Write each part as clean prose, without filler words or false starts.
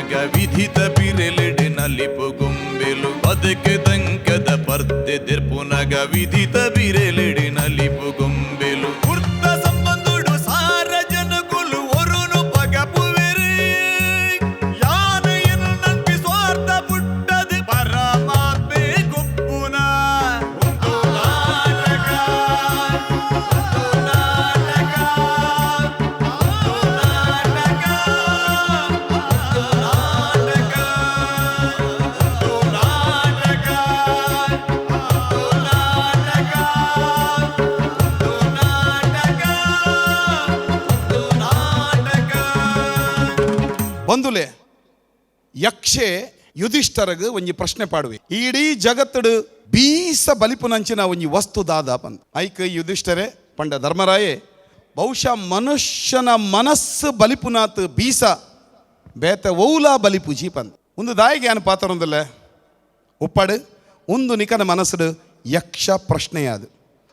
ದೆರ್ಪುನಗ ವಿಧಿತ ಬಿರೆಲೆಡೆ ನಲಿಪು ಗೊಂಬೆಲು. ಬದುಕು ತಂಕದ ಪರ್ದೆ ದೆರ್ಪುನಗ ವಿಧಿತ ಬಿರೆಲೆಡೆ ನಲಿಪು ಗೊಂಬೆಲು. ಕುರ್ತ ಸಂಬಂಧುಡು ಸಾರ ಜನಕುಲು ಒರುನು ಪಗಪುವೆರು. ಯಾನ ಎನ್ನಂಪಿ ಸ್ವಾರ್ಥ ಪುಟ್ಟದು ಪರಮಾತ್ಮೆ ಗೊಪ್ಪುನ. ಒಂದು ನಾಟಕ, ಒಂದು ನಾಟಕ, ಒಂದು ನಾಟಕ, ಒಂದು ನಾಟಕ, ಒಂದು ನಾಟಕ, ಒಂದು ನಾಟಕ, ಒಂದು ನಾಟಕ, ಒಂದು ನಾಟಕ. ಬಂದುಲೆ ಯಕ್ಷೆ ಯುಧಿಷ್ಠರಗ್ ಒಂಜಿ ಪ್ರಶ್ನೆ ಪಾಡುವೆ. ಇಡೀ ಜಗತ್ತುಡು ಬೀಸ ಬಲಿಪುನಂಚಿನ ಒಂಜಿ ವಸ್ತು ದಾದ ಪಂದ್. ಐಕ್ ಯುಧಿಷ್ಠರೆ ಪಂಡ, ಧರ್ಮರಾಯೆ, ಬಹುಶಃ ಮನುಷ್ಯನ ಮನಸ್ಸು ಬಲಿಪುನಾತ್ ಬೀಸ ಬೇತ ಓಲಾ ಬಲಿಪುಜಿ ಪಂದ್. ಒಂದು ದಾಯಿಗೆ ಯಾನ್ ಪಾತ್ರೊಂದಲ್ಲ ಉಪ್ಪಾಡು ಒಂದು ನಿಕನ ಮನಸ್ಸುಡು ಯಕ್ಷ ಪ್ರಶ್ನೆಯಾದು.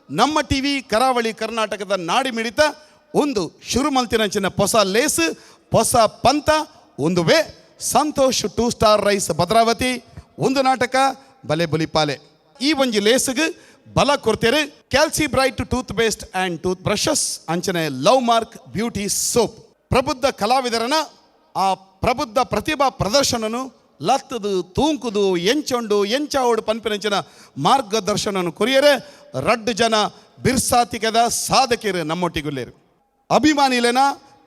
ನಮ್ಮ ಟಿವಿ ಕರಾವಳಿ ಕರ್ನಾಟಕದ ನಾಡಿ ಮಿಡಿತ ಒಂದು ಶುರು ಮಲ್ತಿನಂಚಿನ ಹೊಸ ಲೇಸ್, ಹೊಸ ಪಂತ ಒಂದುವೆ Santosh two star rice Bhadravati. ಒಂದು ನಾಟಕ ಬಲೆ ಬುಲಿಪಾಲೆ. ಈ ಒಂಜಿ ಲೇಸ್ಗ್ ಬಲ ಕೊಡ್ತೇರೆ ಕ್ಯಾಲ್ಸಿ bright tooth paste and tooth brushes ಅಂಚನೆ ಲವ್ ಮಾರ್ಕ್ ಬ್ಯೂಟಿ ಸೋಪ್. ಪ್ರಬುದ್ಧ ಕಲಾವಿದರನ ಆ ಪ್ರಬುದ್ಧ ಪ್ರತಿಭಾ ಪ್ರದರ್ಶನನು ಲತ್ತದು ತೂಂಕುದು ಎಂಚೊಂಡು ಎಂಚಾವಡು ಪನ್ಪಿನಂಚಿನ ಮಾರ್ಗದರ್ಶನನು ಕೊರಿಯರೆ ರಡ್ಡು ಜನ ಬಿರ್ಸಾತಿಕದ ಸಾಧಕಿಯರು ನಮ್ಮೊಟ್ಟಿಗುಲ್ಲೇರು. ಅಭಿಮಾನಿಲೇನ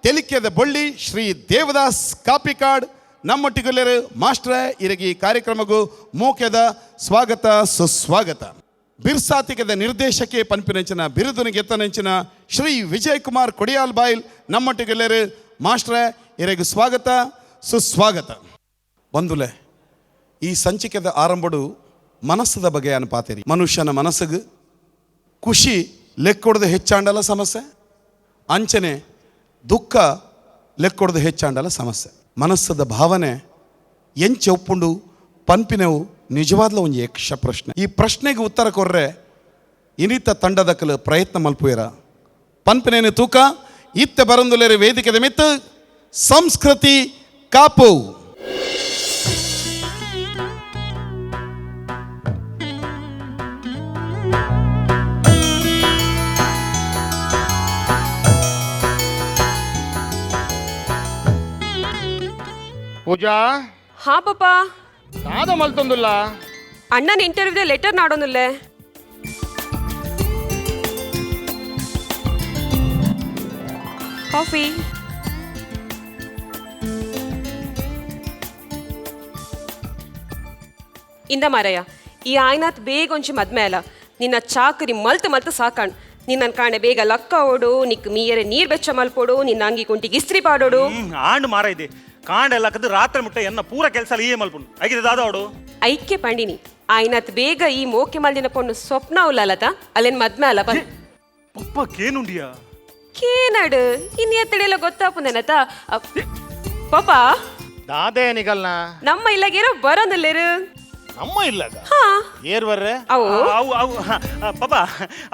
ತೆಲಿಕೆದ ಬೊಳ್ಳಿ ಶ್ರೀ ದೇವದಾಸ್ ಕಾಪಿಕಾಡ್ ನಮ್ಮೊಟ್ಟಿಗುಲ್ಲೇರು. ಮಾಸ್ಟ್ರ, ಇರಗಿ ಕಾರ್ಯಕ್ರಮಗೂ ಮೋಕೆದ ಸ್ವಾಗತ, ಸುಸ್ವಾಗತ. ಬಿರ್ಸಾತಿಕದ ನಿರ್ದೇಶಕೆ ಪನ್ಪಿನಂಚಿನ ಬಿರುದುನ ಗೆತ್ತನಂಚಿನ ಶ್ರೀ ವಿಜಯ್ ಕುಮಾರ್ ಕೊಡಿಯಾಲ್ ಬಾಯ್ಲ್ ನಮ್ಮೊಟ್ಟಿಗುಲ್ಲೇರು. ಮಾಸ್ಟ್ರ, ಇರಗು ಸ್ವಾಗತ, ಸುಸ್ವಾಗತ. ಬಂಧುಲೆ, ಈ ಸಂಚಿಕೆದ ಆರಂಭಡು ಮನಸ್ಸದ ಬಗ್ಗೆ ಅನ್ಪಾತೇರಿ. ಮನುಷ್ಯನ ಮನಸ್ಸಿಗೆ ಖುಷಿ ಲೆಕ್ಕೊಡ್ದು ಹೆಚ್ಚಾಂಡಲ ಸಮಸ್ಯೆ, ಅಂಚನೆ ದುಃಖ ಲೆಕ್ಕೊಡ್ದು ಹೆಚ್ಚಾಂಡಲ ಸಮಸ್ಯೆ. ಮನಸ್ಸದ ಭಾವನೆ ಎಂಚ ಒಪ್ಪುಂಡು ಪನ್ಪಿನವು ನಿಜವಾದ್ಲ ಒಂಜಿ ಯಕ್ಷ ಪ್ರಶ್ನೆ. ಈ ಪ್ರಶ್ನೆಗೆ ಉತ್ತರ ಕೊರ್ರೆ ಇನಿತ ತಂಡದಕಲು ಪ್ರಯತ್ನ ಮಲ್ಪುವಿರ ಪನ್ಪಿನೇನು ತೂಕ ಇತ್ತ ಬರಂದುಲೇರಿ ವೇದಿಕೆದ ಮಿತ್ತು ಸಂಸ್ಕೃತಿ ಕಾಪು. ಪೂಜಾ. ಹಾ ಪಪ್ಪ. ದಾದ ಮಲ್ತೊಂದುಲ್ಲ? ಅಣ್ಣನ ಇಂಟರ್ವ್ಯೂದ ಲೆಟರ್ ನಾಡೋನುಲ್ಲೆ. ಕಾಫಿ. ಇಂದ ಮಾರಯ್ಯ, ಈ ಆಯ್ನಾಥ್ ಬೇಗ ಒಂಚಿ ಮದ್ಮೆ ಅಲ್ಲ. ನಿನ್ನ ಚಾಕರಿ ಮಲ್ತು ಮಲ್ತು ಸಾಕಾಣ್. ನಿನ್ನ ಕಾಣೆ ಬೇಗ ಲಕ್ಕ ಓಡು, ನಿಕ್ ಮೀಯರೆ ನೀರ್ ಬೆಚ್ಚ ಮಲ್ಪೋಡು, ನಿನ್ನ ಅಂಗಿ ಕುಂಟಿಗೆ ಇಸ್ತ್ರಿ ಪಾಡೋಡು. ಆಂಡ್ ಮಾರ ಇದೆ ಕಾಂಡೆಲ್ಲ ಕದ್ದು ರಾತ್ರಿ ಮುಟ್ಟ ಎನ್ನ ಪೂರ ಕೆಲಸ ಈಯೇ ಮಲ್ಪುಂಡು ಐಗಿದೆ ದಾದ ಅವಡು. ಐಕ್ಯ ಪಂಡಿನಿ, ಆಯ್ನಾಥ್ ಬೇಗ ಈ ಮೋಕೆ ಮಲ್ದಿನ ಪೊಣ್ಣು ಸ್ವಪ್ನ ಉಲ್ಲಲತ ಅಲ್ಲೇನ್ ಮದ್ಮೆ ಅಲ್ಲ ಬನ್. ಪಪ್ಪ ಕೇನುಂಡಿಯಾ? ಕೇನಡು ಇನ್ ಎತ್ತಡೆಲ್ಲ ಗೊತ್ತಾಪುಂದೆನತ ಪಾಪ. ದಾದೆ ನಿಗಲ್ನ? ನಮ್ಮ ಇಲ್ಲಗೇರೋ ಬರೋದಿಲ್ಲೇರು. ನಮ್ಮ ಇಲ್ಲದ? ಹಾ. ಏರ್ ಬರ್ರೆ? ಅವು ಅವು ಅವು ಪಪ್ಪ,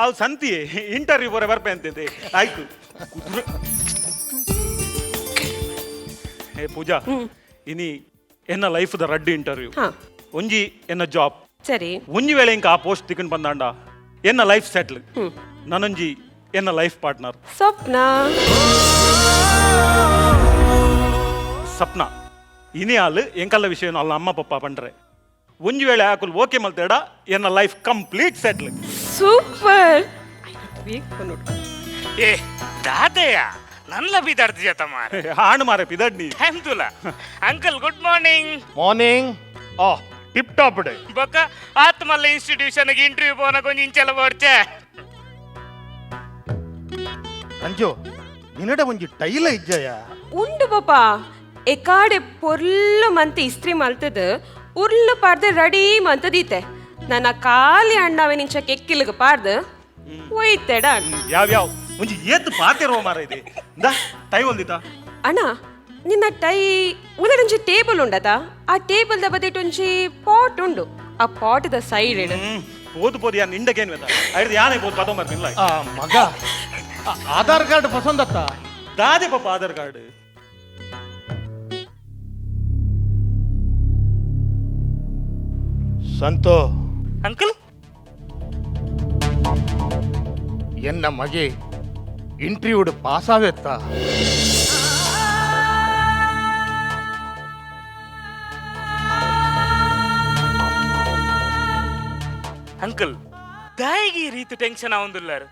ಅವು ಸಂತಿ ಇಂಟರ್ವ್ಯೂ ಬರ ಬರ್ಪೆ ಅಂತಿದ್ದೆ ಆಯ್ತು. ಏ ಪೂಜಾ, ಇನಿ ಎನ್ನ ಲೈಫ್ the ರಡ್ಡು ಇಂಟರ್ವ್ಯೂ. ಒಂಜಿ ಎನ್ನ ಜಾಬ್. ಒಂಜಿ ವೇಳೆ ಇಂಕ ಆ ಪೋಸ್ಟ್ ತಿಕೊಂಡು ಬಂದಾಂಡ ಎನ್ನ ಲೈಫ್ ಸೆಟ್ಲ್. ನನೊಂಜಿ ಎನ್ನ ಲೈಫ್ ಪಾರ್ಟ್ನರ್ ಸ್ವಪ್ನ. ಸಪ್ನ ಇನಿ ಆಲ್ ಎಂಕಲ್ಲ ವಿಷಯ ಅಲ್ಲ ಅಮ್ಮ ಪಪ್ಪ ಪಂಡ್ರೆ. ಒಂಜಿ ವೇಳೆ ಆಕುಲ್ ಓಕೆ ಮಲ್ತೇಡ ಎನ್ನ ಲೈಫ್ ಕಂಪ್ಲೀಟ್ ಸೆಟ್ಲ್. ಸೂಪರ್. ಏ ದಾದಯ್ಯ, ನನ್ನ ಬಿದಾಡ್ತಿದ್ಯಾ ತಮ್ಮ? ಹಾಣು ಮಾರೆ ಪಿದಡ್ನಿ. ಟೈಮ್ ತುಲ. Uncle, good morning. Morning. ಆ ಟಿಪ್ ಟಾಪ್ ಡೇ. ಬೊಕ್ಕ ಆತ್ಮಲ್ಲ ಇನ್ಸ್ಟಿಟ್ಯೂಷನ್ ಇಂಟರ್ವ್ಯೂ ಪೋನ ಕೊಂಚ ಇಂಚಲ ಬೋಡ್ಚೆ. ಅಂಜು, ನಿನ್ನಡ ಒಂಜಿ ಟೈಲ ಇಜ್ಜಯ? ಉಂಡು ಪಾಪ. ಎಕಾಡೆ ಪೊರ್ಲು ಮಂತ್ ಇಸ್ತ್ರಿ ಮಲ್ತದ ಉರ್ಲು ಪಾಡ್ದು ರೆಡಿ ಮಂತದೀತೆ. ನನ್ನ ಖಾಲಿ ಅಣ್ಣವೆ ನಿಂಚ ಕೆಕ್ಕಿಲ್ಗ ಪಾಡ್ದು ಒಯ್ತೆಡ. ಯಾವ ಯಾವ ಒಂಜಿ ಏತ್ ಪಾತಿರುವ ಮಾರ ಇದೆ ಇಂದ ಟೈ ಒಲ್ದಿತ. ಅಣ್ಣ, ನಿನ್ನ ಟೈ ಉಲಡೊಂಜಿ ಟೇಬಲ್ ಉಂಡತ, ಆ ಟೇಬಲ್ ದ ಬದಿಟ್ ಒಂಜಿ ಪಾಟ್ ಉಂಡು, ಆ ಪಾಟ್ the side ಇಡು. ಪೋದು ಪೋದು ಯಾನ್ ಇಂಡಕೇನು ವೆತ ಐಡ್ದು ಯಾನೆ ಪೋದು ಪದೋ ಮರ್ಪಿಲ್ಲ. ಆ ಮಗ ಆ, ಆಧಾರ್ ಕಾರ್ಡ್ ಪಸಂದತ್ತ? ದಾದೆ ಪಾಪ ಆಧಾರ್ ಕಾರ್ಡ್? ಸಂತೋ. ಅಂಕಲ್. ಎನ್ನ ಮಗೆ ಇಂಟರ್ವ್ಯೂಡ್ ಪಾಸ್ ಆವೆತ್ತ? ಅಂಕಲ್, ದಾಯಿಗೆ ಈ ರೀತಿ ಟೆನ್ಷನ್ ಆವೊಂದುಲ್ಲಾರು?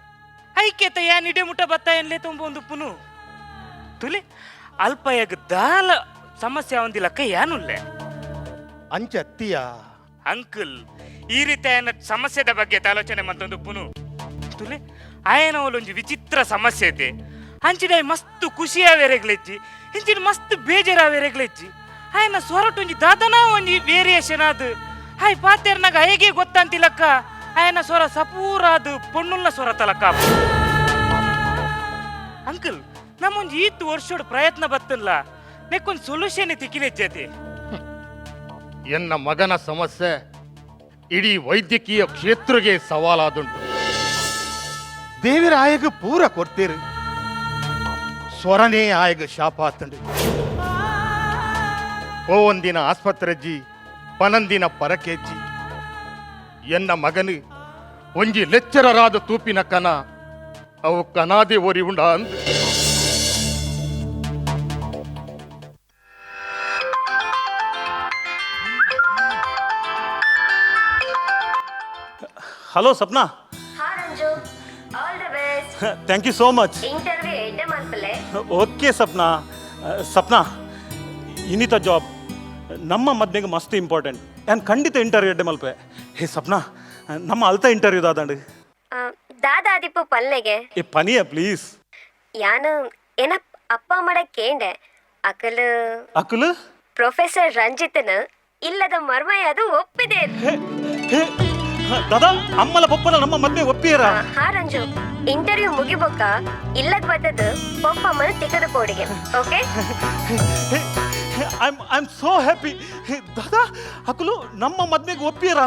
ಐಕ್ಯತ ಯಾ ನಿಡೆ ಮುಟ್ಟ ಬತ್ತ ಎನ್ಲೆ ತುಂಬ ಒಂದು ಪುನು ತುಲೆ ಅಲ್ಪಯಗ್ ದಾಲ ಸಮಸ್ಯೆ ಆವೊಂದಿಲ್ಲಕ್ಕ ಯಾನುಲ್ಲೆ. ಅಂಚತ್ತಿಯ? ಅಂಕಲ್, ಈ ರೀತಿ ಆಯನ ಸಮಸ್ಯೆದ ಬಗ್ಗೆ ಆಲೋಚನೆ ಮಂತೊಂದು ಪುನು ತುಲೆ. ಆಯನ ಒಂಜಿ ವಿಚಿತ್ರ ಸಮಸ್ಯೆ ಇದೆ. ಅಂಚಿನ ಮಸ್ತ್ ಖುಷಿಯಾವೆರೆಗ್ಲೆಜ್ಜಿ, ಇಂಚಿನ ಮಸ್ತ್ ಬೇಜಾರಾವೆರೆಗ್ಲೆಜ್ಜಿ. ಆಯನ ಸ್ವರಟೊಂಜಿ ದಾದನ ಒಂಜಿ ವೇರಿಯೇಷನ್ ಅದು. ಹಾಯ್ ಪಾತೆರ್ನಾಗ ಹೇಗೆ ಗೊತ್ತಂತಿಲಕ್ಕ, ಆಯನ ಸ್ವರ ಸಪೂರಾದ ಪೊಣ್ಣುಲ್ಲ ಸ್ವರ ತಲಕ. ಅಂಕಲ್, ನಮ್ಮೊಂಜಿ ಈತ್ ವರ್ಷೋಡ್ ಪ್ರಯತ್ನ ಬತ್ತಲ್ಲ, ನೆಕ್ಕೊಂದು ಸೊಲ್ಯೂಷನ್ ತಿಕ್ಕಿಲೆಜ್ಜತೆ. ಎನ್ನ ಮಗನ ಸಮಸ್ಯೆ ಇಡೀ ವೈದ್ಯಕೀಯ ಕ್ಷೇತ್ರಗೆ ಸವಾಲಾದುಂಟು. ದೇವಿರ ಆಯಗ ಪೂರ ಕೊಡ್ತೀರಿ, ಸ್ವರನೇ ಆಯಗ ಶಾಪ ಆತಂಡು. ಪೋವೊಂದಿನ ಆಸ್ಪತ್ರೆಜ್ಜಿ, ಪನಂದಿನ ಪರಕೆಜ್ಜಿ. ಎನ್ನ ಮಗನು ಒಂಜಿ ಲೆಚ್ಚರರಾದ ತೂಪಿನ ಕನ ಅವು ಕನಾದಿ ಒರಿ ಉಂಡ ಅಂದ್. ಹಲೋ ಸಪ್ನಾ. ಹಾ Ranju, all the best. Thank you so much. Interview ಎಡ್ಡೆ ಮಲ್ಪಲೆ. ಓಕೆ ಸಪ್ನಾ. ಸಪ್ನಾ, ಇನ್ನಿತ ಜಾಬ್ ನಮ್ಮ ಮದ್ಮೆಗೆ ಮಸ್ತ್ ಇಂಪಾರ್ಟೆಂಟ್. ನಾನು ಖಂಡಿತ ಇಂಟರ್ವ್ಯೂ ಎಡ್ಡೆ ಮಲ್ಪೆ. ಹೇ ಸಪ್ನಾ, ನಮ್ಮ ಅಲ್ತ ಇಂಟರ್ವ್ಯೂ ದಾದಂಡು. ದಾದಾದಿಪ್ಪು ಪಲ್ಲೆಗೆ. ಏ ಪನಿಯ ಪ್ಲೀಸ್. ಯಾನು ಏನ ಅಪ್ಪ ಅಮ್ಮಡ ಕೇಂಡೆ ಅಕಲ್. ಅಕುಲು? ಪ್ರೊಫೆಸರ್ ರಂಜಿತ್ನ ಇಲ್ಲದ ಮರ್ಮಯ ಅದು ಒಪ್ಪಿದೆ. ಹೇ ಹೇ ದಾದಾ, ಅಮ್ಮಲ ಪಪ್ಪನ ನಮ್ಮ ಮದ್ವೆ ಒಪ್ಪಿಯರ? ಹಾ ರಂಜು, ಇಂಟರ್ವ್ಯೂ ಮುಗಿಬೊಕ್ಕ ಇಲ್ಲದ ಬತ್ತದ ಪಪ್ಪ ಅಮ್ಮನ ತಿಕ್ಕದ ಪೋಡಿಗೆ, okay? I am so happy. ದಾದಾ, ಅಕುಲು ನಮ್ಮ ಮದ್ವೆಗೆ ಒಪ್ಪಿಯರ?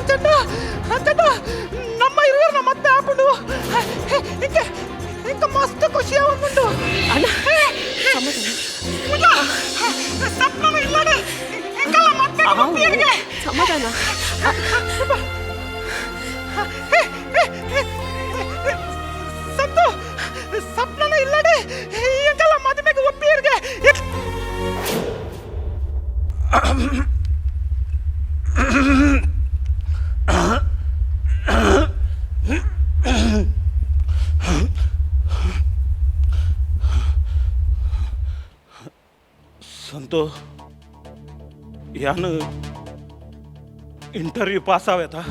ಚಂಡ ಚಂಡ ನಮ್ಮ ಇರುವರು ನಮ್ಮ ಮತ್ತೆ ಆಪುಂಡು. ಇಂಕೆ ಇಂಕ ಮಸ್ತ್ ಖುಷಿ ಆವೊಂದುಂಡು. ಸಪ್ನನ ಇಲ್ಲಡೆ ಇಂಕಲ್ಲ ಮತ್ತೆ ಒಪ್ಪಿಯರಿಗೆ. ಸಮಾಧಾನ. ಸತ್ತು ಸಪ್ನನ ಇಲ್ಲಡೆ ಎಂಕಲ್ಲ ಮದುವೆಗೆ ಒಪ್ಪಿಯರಿಗೆ. ಸಂತು, ಯಾನು ಇಂಟರ್ವ್ಯೂ ಪಾಸ್ ಆವೇತಾ?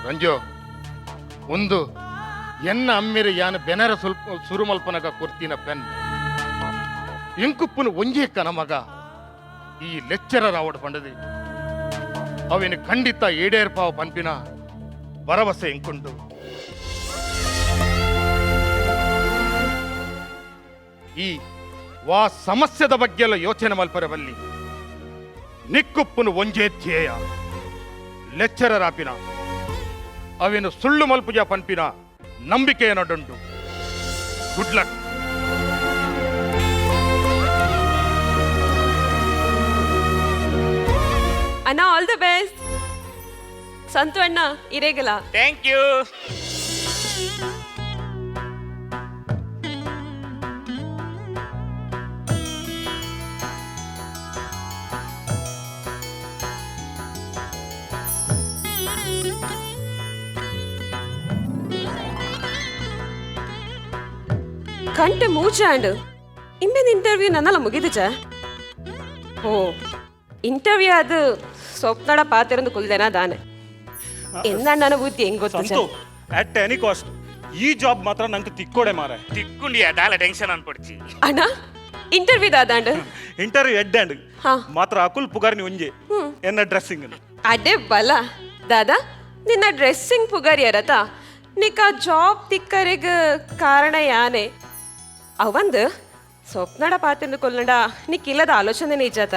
ರಂಜು, ಒಂದು ಎನ್ನ ಅಮ್ಮಿರ ಯಾನ ಬೆನರ ಸ್ವಲ್ಪ ಸುರುಮಲ್ಪನಗ ಕೊರ್ತಿನ ಪೆನ್. ಇಂಕುಪ್ಪುನು ಒಂಜೇ ಕನ ಮಗ ಈ ಲೆಕ್ಚರರ್ ಆವಡ್ ಪಂಡದಿ ಅವಿನ ಖಂಡಿತ ಏಡೇರ್ಪಾವ ಪನ್ಪಿನ ಭರವಸೆ ಇಂಕುಂಡು. ಈ ವಾ ಸಮಸ್ಯೆದ ಬಗ್ಗೆ ಎಲ್ಲ ಯೋಚನೆ ಮಲ್ಪರ ಬಲ್ಲಿ. ನಿಕ್ಕುಪ್ಪುನು ಒಂಜೇ ಧ್ಯೇಯ, ಲೆಕ್ಚರರ್ ಆಪಿನ. ಅವಿನ ಸುಳ್ಳು ಮಲ್ಪುಜ ಪನ್ಪಿನ ನಂಬಿಕೆಯ ನಡುಂಡು. ಗುಡ್ ಲಕ್. ಅಣ್ಣ, all the best. Santu ಅಣ್ಣ, ಇರೇಗಲ. Thank you. ಕಂಟೆ ಮೂಚಾಂಡ್ ಇಂಬೆನ್ ಇಂಟರ್ವ್ಯೂ ನನ್ನಲ್ಲ ಮುಗಿದುಚ? ಓ, ಇಂಟರ್ವ್ಯೂ ಅದು ಸ್ವಪ್ನಡ ಪಾತಿರಂದು ಕುಲ್ದೇನಾ ದಾನೆ ಎನ್ನ ಬುದ್ಧಿ ಹೆಂಗ್ ಗೊತ್ತು? ಸಂತು, at any cost ಈ ಜಾಬ್ ಮಾತ್ರ ನಂಗೆ ತಿಕ್ಕೋಡೆ ಮಾರೆ. ತಿಕ್కుంಡಿಯಾ, ದಾಲ ಟೆನ್ಷನ್ ಅನ್ಪಡ್ಚಿ. ಅಣ್ಣ. ಇಂಟರ್ವ್ಯೂ ದಾದಾಂಡ್? ಇಂಟರ್ವ್ಯೂ ಎಡ್ಡಾಂಡ್. ಹಾ. ಮಾತ್ರ ಅಕುಲ್ ಪುಗಾರ್ನಿ ಒಂಜೆ ಎನ್ನ ಡ್ರೆಸ್ಸಿಂಗ್. ಅಡೆ ಬಲ ದಾದಾ, ನಿನ್ನ ಡ್ರೆಸ್ಸಿಂಗ್ ಪುಗರಿಯರತ ನಿಕ ಜಾಬ್ ತಿಕ್ಕರೆಗ್ ಕಾರಣ ಯಾನೆ ಅವಂದು ಸ್ವಪ್ನಡ ಪಾತೆಂದು ಕೊಲ್ಲಂಡ ನಿಕ್ಕಿಲ್ಲದ ಆಲೋಚನೆ ನಿಜಾತ.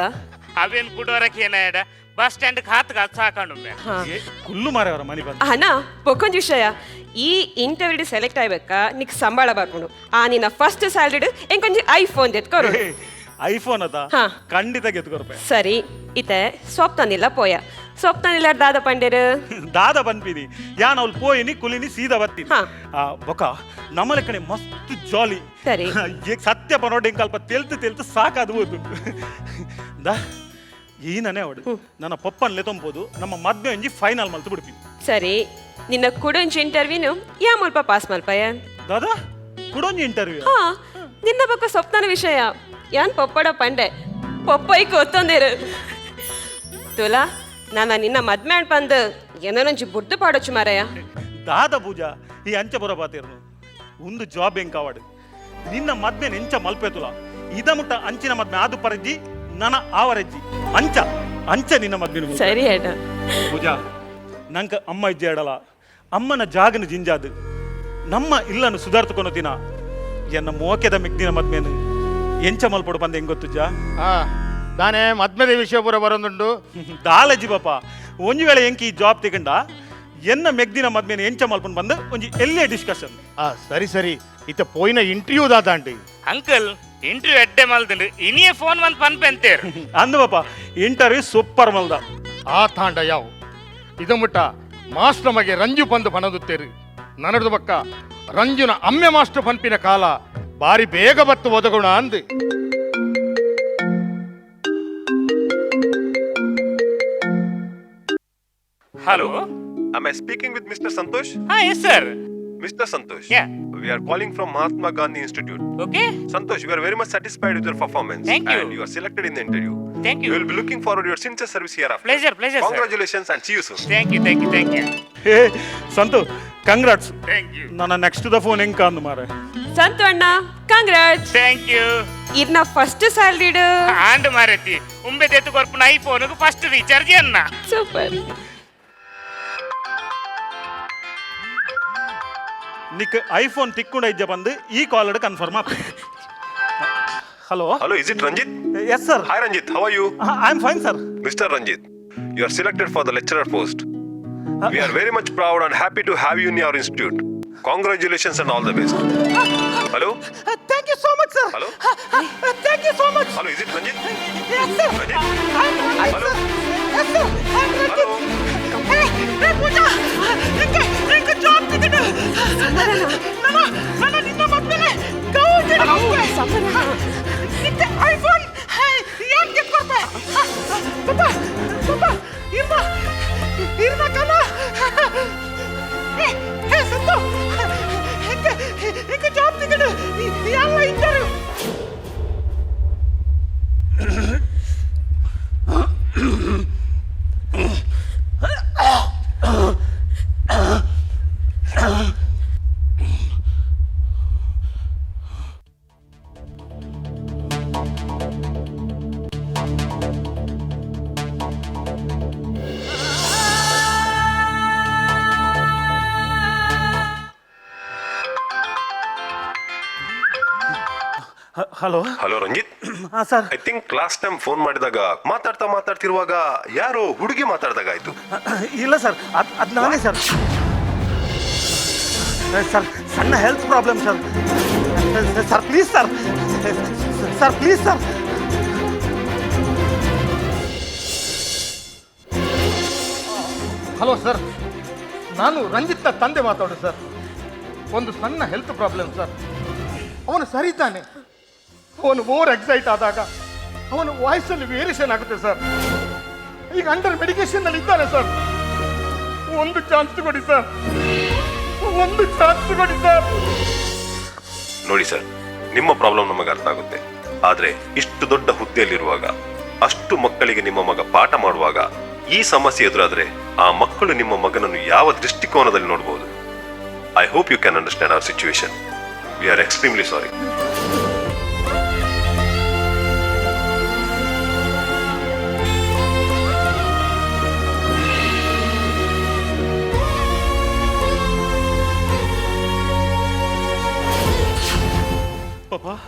ಅವೇನ್ ಕುಡೋರಕ್ಕೆ ಏನಾಯಡ ಬಸ್ ಸ್ಟ್ಯಾಂಡ್ ಖಾತ್ ಖಾತ್ ಸಾಕೊಂಡು. ಹಾ. ಕುಲ್ಲು ಮಾರವರ ಮನಿ ಬಂದು. ಅಣ್ಣ, ಪೊಕ್ಕೊಂಜ್ ವಿಷಯ, ಈ ಇಂಟರ್ವ್ಯೂ ಸೆಲೆಕ್ಟ್ ಆಗ್ಬೇಕಾ ನಿಕ್ ಸಂಬಳ ಬರ್ಕೊಂಡು ಆ ನಿನ್ನ ಫಸ್ಟ್ ಸ್ಯಾಲ್ರಿಡ್ ಎಂಕೊಂಜಿ ಐಫೋನ್ ಎತ್ಕೊರು. ಐಫೋನ್ ಅದ? ಹಾ. ಖಂಡಿತ ಗೆತ್ಕೊರ್ಪೆ. ಸರಿ, ಇತ್ತೆ ಸ್ವಪ್ನನಿಲ್ಲ ಪೋಯ, ಸ್ವಪ್ನನಿಲ್ಲ ದಾದ ಪಂಡೇರು? ದಾದ ಬನ್ಪಿನಿ ಯಾನ್ ಅವ್ಲು ಪೋಯಿನಿ ಕುಲಿನಿ ಸೀದಾ ಬರ್ತೀನಿ. ಹಾ. ಆ ಬೊಕ ನಮ್ಮಲೆ ಕಡೆ ಮಸ್ತ್ ಜಾಲಿ. ಸರಿ. ಈಗ ಸತ್ಯ ಪನೋಡಿ ಕಲ್ಪ ತೆಲ್ತು ತೆಲ್ತು ಸಾಕಾದ್ಬೋದು ದಾ. ಈನನೇ ಅವಡು ನನ್ನ ಪಪ್ಪನ್ಲೆ ತೊಂಬೋದು ನಮ್ಮ ಮದ್ವೆ ಒಂಜಿ ಫೈನಲ್ ಮಲ್ತು ಬಿಡ್ತೀನಿ. ಸರಿ, ನಿನ್ನ ಕುಡೊಂಜಿ ಇಂಟರ್ವ್ಯೂನು ಯಾ ಮುಲ್ಪ ಪಾಸ್ ಮಲ್ಪಯ. ದಾದಾ ಕುಡೊಂಜಿ ಇಂಟರ್ವ್ಯೂ? ಹಾ, ನಿನ್ನ ಬೊಕ್ಕ ಸ್ವಪ್ನನ ವಿಷಯ ಯಾನ್ ಪೊಪ್ಪಡ ಪಂಡೆ, ಪೊಪ್ಪೈಕ್ ಒತ್ತೊಂದಿರು. ತುಲಾ, ನಾನು ನಿನ್ನ ಮದ್ವೆ ಪಂದು ಏನೊಂಜಿ ಬುಡ್ದು ಪಾಡೊಚ್ಚು ಮಾರಾಯ. ದಾದ ಪೂಜಾ ಈ ಅಂಚ ಬರ ಬಾತಿರ್ನು ಒಂದು ಜಾಬ್ ಎಂಕಾವಾಡು ನಿನ್ನ ಮದ್ವೆ ಎಂಚ ಮಲ್ಪೆತುಲ ಇದ ಮುಟ್ಟ ಅಂಚಿನ ಮದ್ವೆ ಆದು ಪರಜ್ಜಿ ನನ ಆವರಜ್ಜಿ ಅಂಚ ಅಂಚ ನಿನ್ನ ಮದ್ವೆ. ಸರಿ ಅಣ್ಣ. ಪೂಜಾ, ನಂಕ ಅಮ್ಮ ಇಜ್ಜೆ ಎಡಲ ಅಮ್ಮನ ಜಾಗನ ಜಿಂಜಾದು ನಮ್ಮ ಇಲ್ಲನ್ನು ಸುಧಾರ್ತುಕೊನೋ ದಿನ ಎನ್ನ ಮೋಕೆದ ಮಿಗ್ದಿನ ಮದ್ಮೇನು ಎಂಚ ಮಲ್ಪೊಡು ಬಂದ ಹೆಂಗ್ ಗೊತ್ತುಜ್ಜಾ? ಆ ದಾನೆ ಮದ್ಮೆದ ವಿಷಯ ಪೂರ ಬರೋದುಂಡು. ದಾಲಜಿ ಬಾಪ, ಒಂಜಿ ವೇಳೆ ಎಂಕಿ ಈ ಜಾಬ್ ತಿಗಂಡ ಎನ್ನ ಮೆಗ್ದಿನ ಮದ್ಮೇನೆ ಎಂಚ ಮಲ್ಪೊಂಡು ಬಂದು ಒಂಜಿ ಎಲ್ಲೇ ಡಿಸ್ಕಷನ್. ಆ ಸರಿ ಸರಿ, ಇತ್ತ ಪೋಯಿನ ಇಂಟರ್ವ್ಯೂ ದಾದಾಂಡಿ? ಅಂಕಲ್, ಇಂಟರ್ವ್ಯೂ ಎಡ್ಡೆ ಮಲ್ದುಂಡು, ಇನಿಯೇ ಫೋನ್ ಬಂದು ಪನ್ಪೆಂತೇರು. ಅಂದು ಬಾಪ, ಇಂಟರ್ವ್ಯೂ ಸೂಪರ್ ಮಲ್ದ. ಆ ತಾಂಡ ಯಾವು ಇದು ಮುಟ್ಟ ಮಾಸ್ಟರ್ ಮಗೆ ರಂಜು ಬಂದು ಪಣದುತ್ತೇರು ನನಡ್ದು ಬಕ್ಕ ರಂಜುನ ಅಮ್ಮೆ ಮಾಸ್ಟರ್ ಪನ್ಪಿನ ಕಾಲ ಬಾರಿ ಬೇಗ ಬತ್ತು ಒದಗುಣ ಅಂದು. Hello. Am I speaking with Mr. Santosh? ಹಾ, yes sir. Mr. Santosh. Yeah. We are calling from Mahatma Gandhi Institute. Okay. Santosh, we are very much satisfied with your performance. Thank you. And you are selected in the interview. Thank you. We will be looking forward to your sincere service hereafter. Pleasure, pleasure, sir. Congratulations and see you soon. Thank you, thank you, thank you. Hey Santu, congrats. Thank you. ನನ್ನ next the phone ಹೆಂಗ್ ಅಂದು ಮಾರೆ. ಸಂತು ಅಣ್ಣ, congrats. Thank you. ಇರ್ನ first ಸ್ಯಾಲ್ರಿಡ್ ಆಂಡ್ ಮಾರತಿ ಉಂಬೆ ದೇತು ಕೊರ್ಪುನ ಐಫೋನ್ ಫಸ್ಟ್ ರೀಚಾರ್ಜ್ ಅನ್ನ. ಸೂಪರ್. ನಿಕ್ ಐಫೋನ್ ತಿಕ್ಕುಂಡ ಇಜ್ಜ ಬಂದು ಈ ಕಾಲ್ ಕನ್ಫರ್ಮ್ ಆಪ್. Hello. Hello, is it Ranjit? Yes sir. Hi Ranjit, how are you? I am fine sir. Mr. Ranjit, you are selected for the lecturer post. We are very much proud and happy to have you in our institute. Congratulations and all the best. Hello? Thank you so much sir. Hello? Thank you so much. Hello, is it Ranjit? Yes sir. Ranjit? Hello? Yes sir. Hello? Hey Pooja, MK ಎಂಕೆ job ತಿಕ್ಕಂಡು ನನ್ನ ನನ್ನ ನಿನ್ನ ಮದ್ವೆನೆ ಗೌಜಿ ನಿಕ್ಕೆ iPhone ಏನ್ gift ಕೊಡ್ತೆ ಪಾಪ ಪಾಪ ಇರ್ನ ಇರ್ನ ಕಲ. ಹೇ ಹೇ ಸಂತು, ಎಂಕೆ ಎಂಕೆ ಜಾಬ್ ತಿಕ್ಕಂಡು ಎಲ್ಲ ಇಂಟರ್ವ್ಯೂ. ಹಲೋ. ಹಲೋ ರಂಜಿತ್. ಹಾ sir. I think last time phone ಮಾಡಿದಾಗ ಮಾತಾಡ್ತಾ ಮಾತಾಡ್ತಿರುವಾಗ ಯಾರೋ ಹುಡುಗಿ ಮಾತಾಡ್ದಾಗ ಆಯ್ತು. ಇಲ್ಲ ಸರ್, ಅದು ಅದು ನಾನೇ ಸರ್. ಸರ್, ಸಣ್ಣ health problem sir. Sir please sir, sir please sir. Hello sir, ನಾನು ರಂಜಿತ್ನ ತಂದೆ ಮಾತಾಡೋದು ಸರ್. ಒಂದು ಸಣ್ಣ ಹೆಲ್ತ್ ಪ್ರಾಬ್ಲಮ್ ಸರ್. ಅವನು ಸರಿ ಇದ್ದಾನೆ. ಅವನು ಓವರ್ ಎಕ್ಸೈಟ್ ಆದಾಗ ಅವನ ವಾಯ್ಸಲ್ಲಿ ವೇರಿಯೇಷನ್ ಆಗುತ್ತೆ ಸರ್. ಈಗ ಅಂಡರ್ ಮೆಡಿಕೇಶನ್ನಲ್ಲಿ ಇದ್ದಾನೆ ಸರ್. ಒಂದು ಚಾನ್ಸ್ ಕೊಡಿ ಸರ್, ಒಂದು ಚಾನ್ಸ್ ಕೊಡಿ ಸರ್. ನೋಡಿ ಸರ್, ನಿಮ್ಮ ಪ್ರಾಬ್ಲಮ್ ನಮಗೆ ಅರ್ಥ ಆಗುತ್ತೆ. ಆದ್ರೆ ಇಷ್ಟು ದೊಡ್ಡ ಹುದ್ದೆಯಲ್ಲಿರುವಾಗ, ಅಷ್ಟು ಮಕ್ಕಳಿಗೆ ನಿಮ್ಮ ಮಗ ಪಾಠ ಮಾಡುವಾಗ ಈ ಸಮಸ್ಯೆ ಎದುರಾದ್ರೆ ಆ ಮಕ್ಕಳು ನಿಮ್ಮ ಮಗನನ್ನು ಯಾವ ದೃಷ್ಟಿಕೋನದಲ್ಲಿ ನೋಡಬಹುದು? I hope you can understand our situation. We are extremely sorry. ಪಾಪ.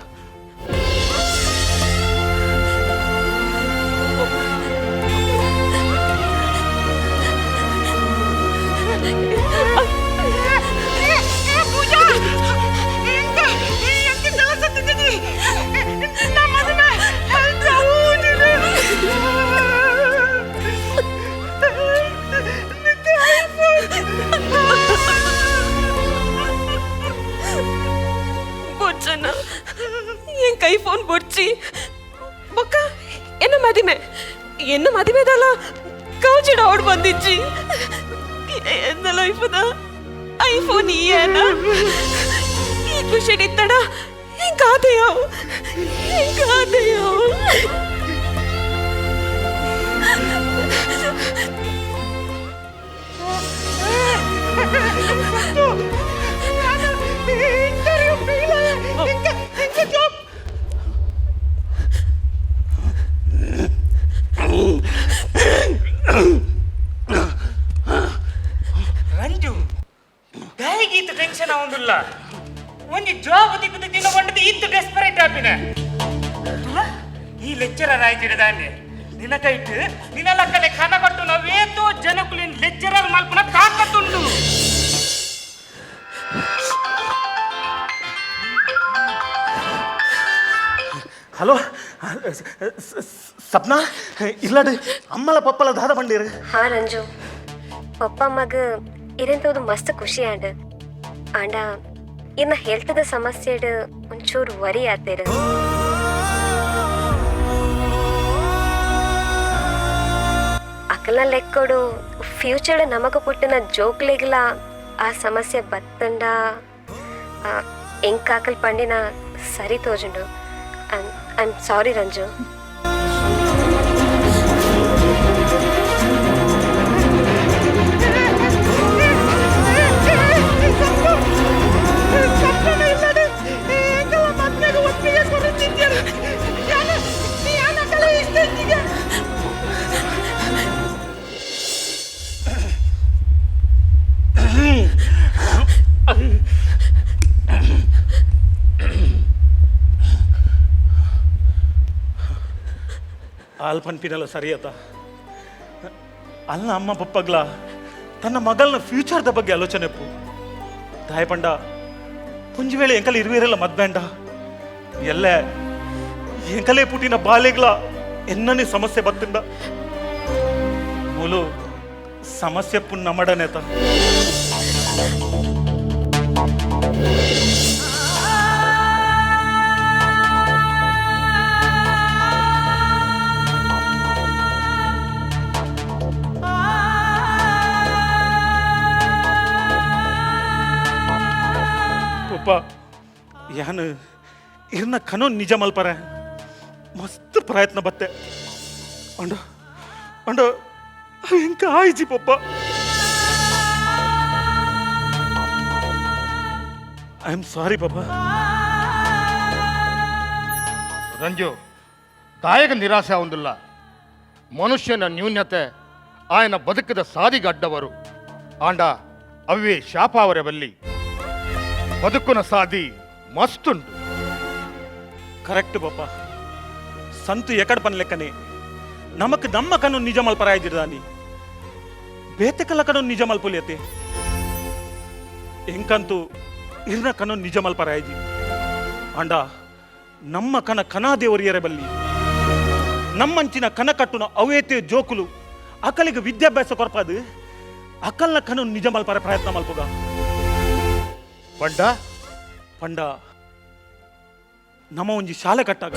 ಬೊಚ್ಚನ ಎಂಕ್ ಐಫೋನ್ ಬೊಡ್ಚಿ ಬೊಕ್ಕ ಎನ್ನ ಮದಿಮೆ ಎನ್ನ ಮದಿಮೆದಲ್ಲ ಕೌಚಿಡ ಓಡ್ ಬಂದಿಜ್ಜಿ ಎನ್ನ ಲೈಫದ ಐಫೋನ್ ಏನ ಈ ಖುಷಿ ಇತ್ತಡ ಎಂಕಾದೆಯೋ ಎಂಕಾದೆಯೋ. ರಂಜು ದಾಯಿಗೀತ ಟೆನ್ಷನ್ ಆವೊಂದುಲ್ಲ ಒಂಜಿ ಜಾಬ್ ತಿಕ್ಕುದು ದಿನ ಬಂಡದು ಇತ್ತು ಡೆಸ್ಪರೇಟ್ ಆಪಿನ. ಈ ಲೆಕ್ಚರರ್ ಆಯ್ತಿಡದಾನೆ ನಿನ್ನ ಕೈಟ್ ನಿನ್ನ ಲಕ್ಕನೆ ಖಾನ ಕಟ್ಟು ನಾವೇತೋ ಜನಕುಲಿನ್ ಲೆಕ್ಚರರ್ ಮಲ್ಪನ ತಾಕತ್ತುಂಡು. ಹಲೋ ಸಪ್ನಾ, ಇಲ್ಲಡೆ ಅಮ್ಮಲ ಪಪ್ಪಲ ದಾದ ಬಂಡೀರು? ಹಾ ರಂಜು, ಪಪ್ಪ ಮಗ ಇರಂತೋದು ಮಸ್ತ್ ಖುಷಿ ಆಂಡ್ ಆಂಡ ಇನ್ನ ಹೆಲ್ತ್ದ ಸಮಸ್ಯೆಡ್ ಒಂಚೂರು ವರಿ ಆತೇರು. ಅಕಲ ಲೆಕ್ಕೊಡು ಫ್ಯೂಚರ್ ನಮಗ ಪುಟ್ಟಿನ ಜೋಕ್ಲೆಗ್ಲ ಆ ಸಮಸ್ಯೆ ಬತ್ತಂಡ ಎಂಕಾಕಲ್ ಪಂಡಿನ ಸರಿ ತೋಜುಂಡು. I am sorry Ranju. ಹಾಲು ಪನ್ಪಿನಲ್ಲ ಸರಿಯತ ಅಲ್ಲ ಅಮ್ಮ ಪಪ್ಪಗ್ಲ ತನ್ನ ಮಗಳನ ಫ್ಯೂಚರ್ದ ಬಗ್ಗೆ ಆಲೋಚನೆ ಪು ದಾಯ ಪಂಡ ಒಂಜಿ ವೇಳೆ ಎಂಕಲ್ ಇರುವಿರಲ್ಲ ಮದ್ಬೇಂಡ ಎಲ್ಲ ಎಂಕಲೇ ಪುಟ್ಟಿನ ಬಾಲೆಗ್ಲ ಎನ್ನನೇ ಸಮಸ್ಯೆ ಬತ್ತಿಂಡ ಮೂಲು ಸಮಸ್ಯೆ ಪುನ್ ನಮಡನೇತ. ಪಪ್ಪ ಯಾನು ಇರ್ನ ಕನೋ ನಿಜ ಮಲ್ಪರೆ ಮಸ್ತ್ ಪ್ರಯತ್ನ ಬತ್ತೆ ಅಂಡ ಅಂಡ ಎಂಕ ಆಯ್ಜಿ ಪಪ್ಪ. I am sorry ಪಪ್ಪ. ರಂಜು, ದಾಯಕ ನಿರಾಸೆ ಆವೊಂದಿಲ್ಲ. ಮನುಷ್ಯನ ನ್ಯೂನ್ಯತೆ ಆಯನ ಬದುಕದ ಸಾದಿಗಡ್ಡವರು ಆಂಡ ಅವೇ ಶಾಪಾವರ ಬಲ್ಲಿ ಬದುಕುನ ಸಾದಿ ಮಸ್ತುಂಡು. ಕರೆಕ್ಟ್ ಪಾಪ. ಸಂತು ಎಕಡ್ ಪನ್ ಲೆಕ್ಕನೆ ನಮಕ್ ನಮ್ಮ ಕನು ನಿಜ ಮಲ್ಪರಾಯ್ದಿರ್ದಾನಿ ಬೇತೆಕಲ್ಲ ಕನು ನಿಜ ಮಲ್ಪುಲಿಯತೆ ಎಂಕಂತೂ ಇರ್ನ ಕನು ನಿಜ ಮಲ್ಪರಾಯ್ಜಿ ಅಂಡ ನಮ್ಮ ಕನ ಕನಾದೇವರಿಯರ ಬಲ್ಲಿ ನಮ್ಮಂಚಿನ ಕನ ಕಟ್ಟುನ ಅವೇತೆ ಜೋಕುಲು ಅಕಲಿಗೆ ವಿದ್ಯಾಭ್ಯಾಸ ಕೊರ್ಪಾದು ಅಕಲ್ನ ಕನು ನಿಜ ಮಲ್ಪರ ಪ್ರಯತ್ನ ಮಲ್ಪುಗ. ಪಂಡ ಪಂಡ ನಮ್ಮ ಒಂಜಿ ಶಾಲೆ ಕಟ್ಟಾಗ.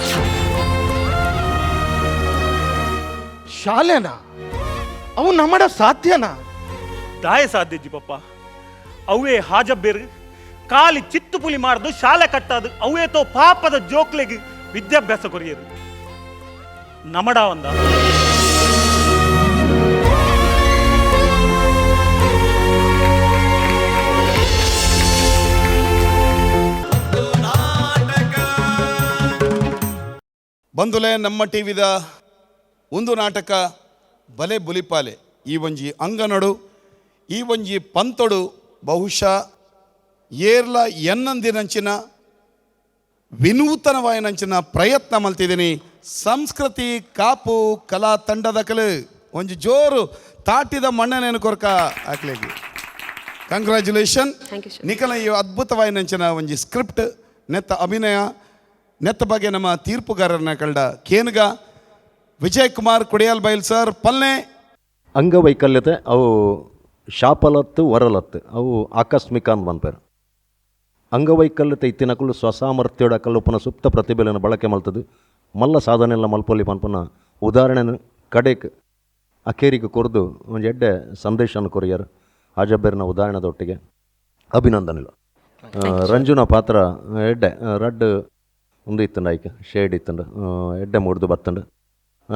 ಶಾಲೆನಾ? ಅವು ನಮ್ಮಡ ಸಾಧ್ಯನಾ? ದಾಯ ಸಾಧ್ಯಜ್ಜಿ ಪಪ್ಪ. ಅವೇ ಹಾಜಬ್ಬೇರು ಕಾಲಿ ಚಿತ್ತುಪುಲಿ ಮಾರ್ದು ಶಾಲೆ ಕಟ್ಟಾದು ಅವೇ ತೋ ಪಾಪದ ಜೋಕ್ಲೆಗೆ ವಿದ್ಯಾಭ್ಯಾಸ ಕೊರಿಯರು ನಮಡ ಒಂದ. ಬಂದುಲೆ ನಮ್ಮ ಟಿವಿದ ಒಂದು ನಾಟಕ ಬಲೆ ಬುಲಿಪಾಲೆ. ಈ ಒಂಜಿ ಅಂಗನಡು ಈ ಒಂಜಿ ಪಂತೊಡು ಬಹುಶಃ ಏರ್ಲ ಎನ್ನಂದಿನಂಚಿನ ವಿನೂತನವಾಯಿನಂಚಿನ ಪ್ರಯತ್ನ ಮಲ್ತಿದ್ದೀನಿ. ಸಂಸ್ಕೃತಿ ಕಾಪು ಕಲಾ ತಂಡದ ಕಲು ಒಂಜಿ ಜೋರು ತಾಟಿದ ಮಣ್ಣನೇನು ಕೊರ್ಕ ಹಾಕ್ಲೇಗಿ. Congratulation. Thank you, sir. ನಿಖಲ ಈ ಅದ್ಭುತವಾಯಿನಂಚಿನ ಒಂಜಿ ಸ್ಕ್ರಿಪ್ಟ್ ನೆತ್ತ ಅಭಿನಯ ನೆತ್ತ ಬಗ್ಗೆ ನಮ್ಮ ತೀರ್ಪುಗಾರರನ್ನ ಕಳ್ಡ ಕೇನ್ಗ ವಿಜಯ್ ಕುಮಾರ್ ಕುಡಿಯಾಲ್ ಬೈಲ್ ಸರ್ ಪಲ್ನೆ. ಅಂಗವೈಕಲ್ಯತೆ ಅವು ಶಾಪಲತ್ತು ವರಲತ್ತು ಅವು ಆಕಸ್ಮಿಕ ಅಂತ ಮನ್ಪೇರು. ಅಂಗವೈಕಲ್ಯತೆ ಇತ್ತಿನಕುಲು ಸ್ವಸಾಮರ್ಥ್ಯಡ ಕಲ್ಲುಪನ ಸುಪ್ತ ಪ್ರತಿಭೆಯನ್ನು ಬಳಕೆ ಮಲ್ತದು ಮಲ್ಲ ಸಾಧನೆಲ್ಲ ಮಲ್ಪೊಲಿ ಪನ್ಪನ ಉದಾಹರಣೆನ ಕಡೆಕ್ ಅಖೇರಿಗೆ ಕೊರ್ದು ಒಂಜಿ ಎಡ್ಡೆ ಸಂದೇಶನ ಕೊರಿಯರ್ ಹಾಜಬ್ಬೆರ್ನ ಉದಾಹರಣೆದೊಟ್ಟಿಗೆ ಅಭಿನಂದನೆಲು. ರಂಜುನ ಪಾತ್ರ ಎಡ್ಡೆ ರಡ್ಡ್ ಉಂದು ಇತ್ತಂಡ ಐಕ್ ಶೇಡ್ ಇತ್ತಂಡು ಎಡ್ಡೆ ಮೂಡ್ದು ಬತ್ತಂಡು.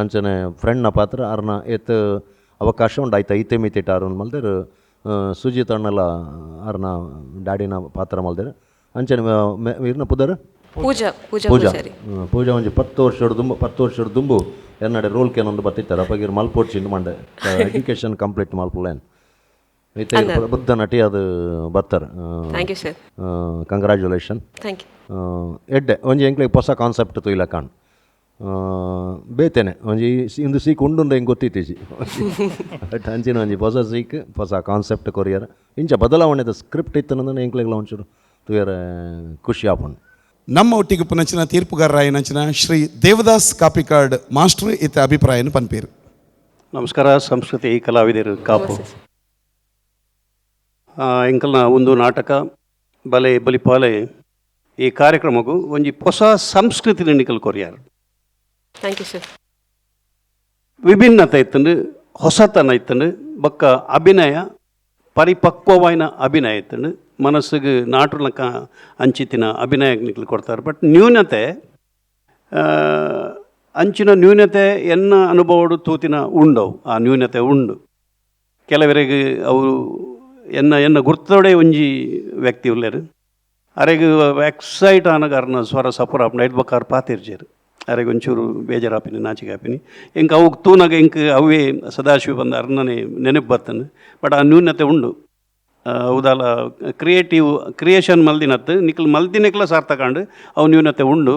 ಅಂಚನೆ ಫ್ರೆಂಡ್ನ ಪಾತ್ರ ಅರ್ನ ಏತ್ ಅವಕಾಶ ಉಂಡು ಆಯ್ತು ಐತೆ ಮಿತಿಟ ಅರುಣ್ ಮಲ್ದೇರು. ಸುಜಿತ್ ಅಣ್ಣಲ ಅರ್ನ ಡ್ಯಾಡಿನ ಪಾತ್ರ ಮಲ್ದೇರು. ಅಂಚನೆ ಇರ್ನ ಪುದರ್ ಪೂಜಾ ಪೂಜಾ ಪೂಜಾ ಪೂಜಾರಿ. ಪೂಜಾ ಒಂಜಿ 10 ವರ್ಷದ ದುಂಬು 10 ವರ್ಷದ ದುಂಬು ಎನ್ನಡೆ ರೋಲ್ ಕೇನೊಂದು ಬತ್ತಿತ್ತಾರೆ ಅಪ್ಪಗಿರ್ ಮಲ್ಪೋಡ್ಚಿಂದು ಮಂಡೆ ಎಜುಕೇಷನ್ ಕಂಪ್ಲೀಟ್ ಮಲ್ಪುಲೇನ್ ಇತ್ತೆ ಬುದ್ಧ ನಟಿ ಅದು ಬರ್ತಾರೆ. Thank you sir. Congratulation. Thank you. ಎಡ್ಡೆ ಒಂಜಿ ಎಂಕ್ಲೆಗ್ ಹೊಸ ಕಾನ್ಸೆಪ್ಟ್ ತುಯ್ಲ ಕಾಣ್ ಬೇತೇನೆ ಒಂಜಿ ಇಂದು ಸೀಕ್ ಉಂಡುಂಡು ಹೆಂಗೆ ಗೊತ್ತಿತ್ತೀಚಿ ಬಟ್ ಅಂಚಿನ ಒಂಜಿ ಹೊಸ ಸೀಕ್ ಹೊಸ ಕಾನ್ಸೆಪ್ಟ್ ಕೊರಿಯರ್ ಇಂಚ ಬದಲಾವಣೆದ ಸ್ಕ್ರಿಪ್ಟ್ ಇತ್ತು ಎಂಕ್ಲೆಗ್ಲ ಒಂಚೂರು ತುಯರ ಖುಷಿ ಆಪುಂಡು. ನಮ್ಮ ಒಟ್ಟಿಗೆ ಪುನಂಚಿನ ತೀರ್ಪುಗಾರರಾಯಿನಂಚಿನ ಶ್ರೀ ದೇವದಾಸ್ ಕಾಪಿಕಾಡ್ ಮಾಸ್ಟರ್ ಇತ್ತ ಅಭಿಪ್ರಾಯನ ಪನ್ಪೇರು. ನಮಸ್ಕಾರ. ಸಂಸ್ಕೃತಿ ಕಲಾವಿದರು ಕಾಪು ಎಂಕಲ್ನ ಒಂದು ನಾಟಕ ಬಲೆ ಬಲಿಪಾಲೆ ಈ ಕಾರ್ಯಕ್ರಮಕ್ಕೂ ಒಂಜಿ ಹೊಸ ಸಂಸ್ಕೃತಿ ನಿಕಲ್ ಕೊರಿಯಾರ್. Thank you sir. ವಿಭಿನ್ನತೆ ಇತ್ತಂಡು, ಹೊಸತನ ಇತ್ತಂಡು, ಬೊಕ್ಕ ಅಭಿನಯ ಪರಿಪಕ್ವವಾಯಿನ ಅಭಿನಯ ಇತ್ತಂಡು, ಮನಸ್ಸಿಗೆ ನಾಟುಲಕ ಅಂಚಿತಿನ ಅಭಿನಯ ನಿಕಲ್ ಕೊಡ್ತಾರೆ. ಬಟ್ ನ್ಯೂನತೆ ಅಂಚಿನ ನ್ಯೂನತೆ ಎನ್ನ ಅನುಭವಡು ತೂತಿನ ಉಂಡವು, ಆ ನ್ಯೂನತೆ ಉಂಡು. ಕೆಲವರಿಗೆ ಅವರು ಎನ್ನ ಎನ್ನ ಗುರ್ತೋಡೆ ಒಂಜಿ ವ್ಯಕ್ತಿ ಉಲ್ಲೇರು ಅರೆಗ್ ಎಕ್ಸೈಟ್ ಆನಗ ಅರ್ನ ಸ್ವರ ಸಪುರ ಆಪುಂಡು ಐಟ್ ಬೊಕ್ಕ ಆರ್ ಪಾತಿರ್ಜೆರ್ ಅರೆಗ್ ಒಂಚೂರು ಬೇಜಾರಾಪಿನಿ ನಾಚಿಕೆ ಆಪಿನಿ ಎಂಕ್ ಅವು ತೂನಗ ಎಂಕ್ ಅವೇ ಸದಾಶಿವ ಬಂದ ಅರ್ನನೆ ನೆನಪು ಬರ್ತನೆ. ಬಟ್ ಆ ನ್ಯೂನತೆ ಉಂಡು. ಉದಾಲ ಕ್ರಿಯೇಟಿವ್ ಕ್ರಿಯೇಷನ್ ಮಲ್ದಿನತ್ತು ನಿಕ್ಲ್ ಮಲ್ದಿನಕ್ಲ ಸಾರ್ಥಕಂಡು ಅವು ನ್ಯೂನತೆ ಉಂಡು.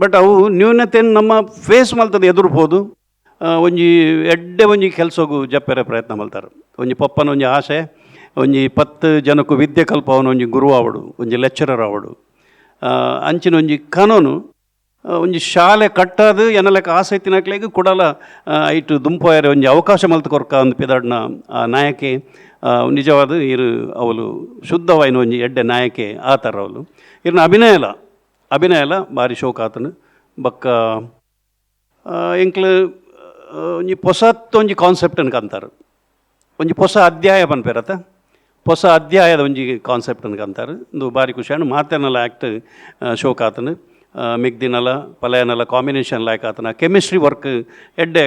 ಬಟ್ ಅವು ನ್ಯೂನತೆಯನ್ನು ನಮ್ಮ ಫೇಸ್ ಮಲ್ತದೆ ಎದುರ್ಬೋದು. ಒಂಜಿ ಎಡ್ಡೆ ಒಂಜಿ ಕೆಲಸಗು ಜಪ್ಪೆರೆ ಪ್ರಯತ್ನ ಮಲ್ತಾರೆ. ಒಂಜಿ ಪಪ್ಪನ ಒಂಜಿ ಆಸೆ ಒಂಜಿ 10 ಜನಕ್ಕೂ ವಿದ್ಯೆ ಕಲ್ಪವನ ಒಂಜಿ ಗುರು ಆವಡು ಒಂಜಿ ಲೆಕ್ಚರರ್ ಆವಡು ಅಂಚಿನ ಒಂಜಿ ಕಾನೂನು ಒಂಜಿ ಶಾಲೆ ಕಟ್ಟಾದು ಎನ್ನಲೆಕ್ಕ ಆಸೆ ತಿನ್ನಕ್ಲೆಗ್ ಕುಡಲ ಐಟು ದುಂಪೋಯರೆ ಒಂಜಿ ಅವಕಾಶ ಮಲ್ತು ಕೊರ್ಕ ಅಂದ್ ಪಿದಾಡ್ನ ಆ ನಾಯಕೆ ನಿಜವಾದ ಇರು ಅವಳು ಶುದ್ಧವಾಯಿನ ಒಂಜಿ ಎಡ್ಡೆ ನಾಯಕೆ ಆ ಥರ ಅವಳು ಇರ್ನ ಅಭಿನಯಲ ಅಭಿನಯಲ ಭಾರಿ ಶೋಕ ಆತನು. ಬೊಕ್ಕ ಎಂಕ್ಲು ಒಂಜಿ ಪೊಸತ್ ಒಂಜಿ ಕಾನ್ಸೆಪ್ಟ್ ಅನ್ಕಂತಾರೆ, ಒಂಜಿ ಹೊಸ ಅಧ್ಯಾಯ ಪನ್ಪೇರತ್ತ ಹೊಸ ಅಧ್ಯಾಯದ ಒಂಜಿ ಕಾನ್ಸೆಪ್ಟ್ ಅನ್ಕಂತಾರೆ. ಇಂದು ಭಾರಿ ಖುಷಿ ಆಂಡ್ ಮಾತೆನಲ ಆ್ಯಕ್ಟ್ ಶೋಕ ಆತನು. ಮಿಗ್ದಿನಲ ಪಲಯನಲ ಕಾಂಬಿನೇಷನ್ ಲಾಯ್ಕ್ ಆತನ ಕೆಮಿಸ್ಟ್ರಿ ವರ್ಕ್ ಎಡ್ಡೆ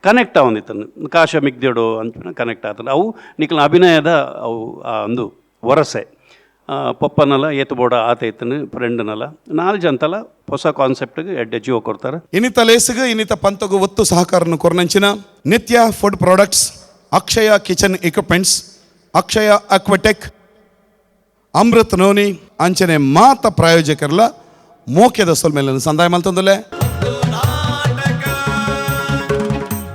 ಕನೆಕ್ಟ್ ಆವೊಂದಿತ್ತನು ಕಾಶ ಮಿಗ್ದಿಡು ಅಂತ ಕನೆಕ್ಟ್ ಆತನ. ಅವು ನಿಕ್ಲ ಅಭಿನಯದ ಅವು ಒಂದು ವರಸೆ ಪಪ್ಪನಲ ಏತು ಬೋಡ ಆತ ಇತ್ತನು ಫ್ರೆಂಡ್ನಲ 4 ಜನತಲ ಹೊಸ ಕಾನ್ಸೆಪ್ಟ್ಗೆ ಎಡ್ಡೆ ಜೀವ ಕೊಡ್ತಾರೆ. ಇನ್ನಿತ ಲೇಸಿಗೆ ಇನ್ನಿತ ಪಂತಗು ಒತ್ತು ಸಹಕಾರನ್ನು ಕೊರ್ನಂಚಿನ Nithya food products, Akshaya kitchen equipments, Akshaya Aquatech, Amrit noni ಅಂಚನೆ ಮಾತ ಪ್ರಾಯೋಜಕರ್ಲ ಮೋಕ್ಯದ ಸೊಲ್ಮೇಲೆ ಸಂದಾಯ ಮಲ್ತಂದುಲೆ.